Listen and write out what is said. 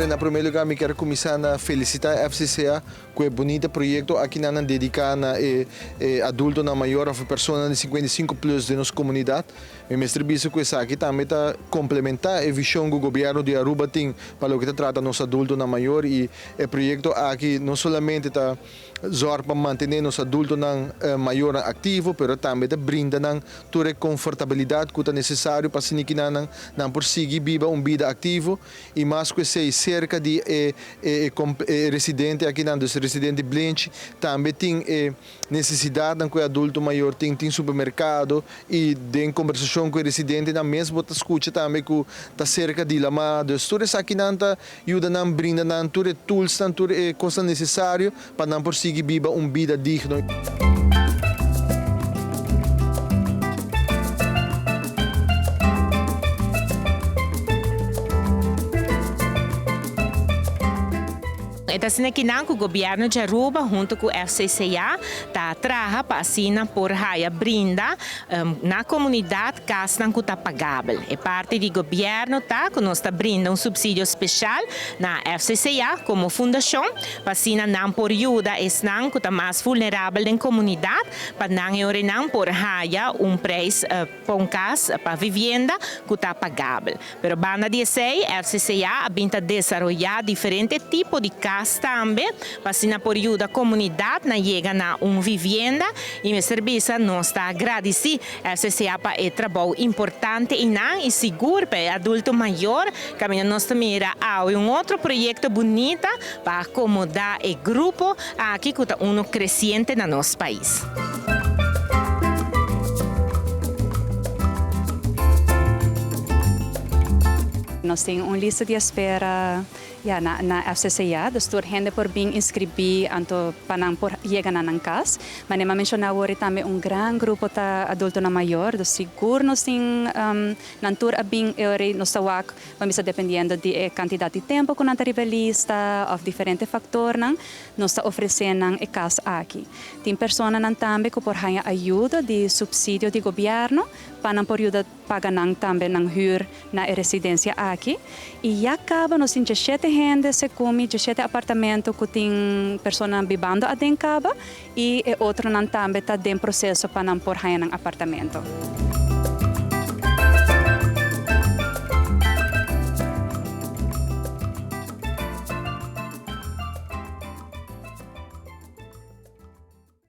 Na prome lugar mi kier cuminsa na felicita FCCA cu e bunita proyecto aki nan nan dedica na e adultonan mayor of e personanan di 55 plus den nos comunidad. Mi mester bisa cu esaki tambe ta complementa e vision cu gobierno di Aruba tin pa loke ta trata nos adultonan mayor y e proyecto aki no solamente ta Zorg pa mantené nos adultonan mayornan aktivo, pero tambe ta brinda nan tur e konfortabilidat ku ta nesesario pa asina kinan nan por sigui biba un bida aktivo i mas ku esei serka di e e residente akinan, dus e residente Blenchi tambe tin e nesesidatnan ku e adulto mayor tin, tin supermerkado i den kombersashon ku e residentenan mes bo ta skucha tambe ku ta serka di lamá, dus tur esakinan ta Yuda nan brinda nan tur e toolsnan, tur e kosnan nesesario pa nan por sigui biba un bida digno. E ta asina kinan ku Gobièrnu di Aruba huntu ku FCCA ta traha pa asina por haya brinda na komunidat Kasnan ku ta pagabel. E parti di gobièrnu ta ku nos ta brinda un supsidio speshal na FCCA komo fundashon pa asina nan por yuda esnan ku ta mas vulnerabel den komunidat pa nan e ora nan por haya un preis pa un kas pa vivienda ku ta pagabel. Pero banda di esei FCCA a bin ta desaroyá diferente tipo di kas tambe pa asina por yuda komunidat na yega na un vivienda i mester bisa nos ta gradisí FCCA pa e trabou importante einan i sigur pa e adulto mayor kaminda nos ta mira awe un otro proyekto bunita pa akomodá e grupo aki ku ta unu kresiente na nos pais. Nos tin un lista di espera ya na na FCCA, dus tur hende por bin inscribí anto pa nan por yega na nan cas. Manera mi a menciona awor tambe un gran grupo ta adultonan mayor, dus sigur nos tin nan tur a bin e ora nos ta wak pa bisa dependiendo di e cantidad di tempo cu nan ta riba e lista of diferente factornan, nos ta ofrece nan e cas aki. Tin personanan tambe cu por haya ayudo di subsidio di gobierno pa nan por yuda paga nan tambe nan huur na e residencia aki. Y ya caba nos tin djeshete hende segun mi, djeshete apartamento cu tin personanan bibando aden caba y e otronan tambe ta den proceso pa nan por haya nan apartamento.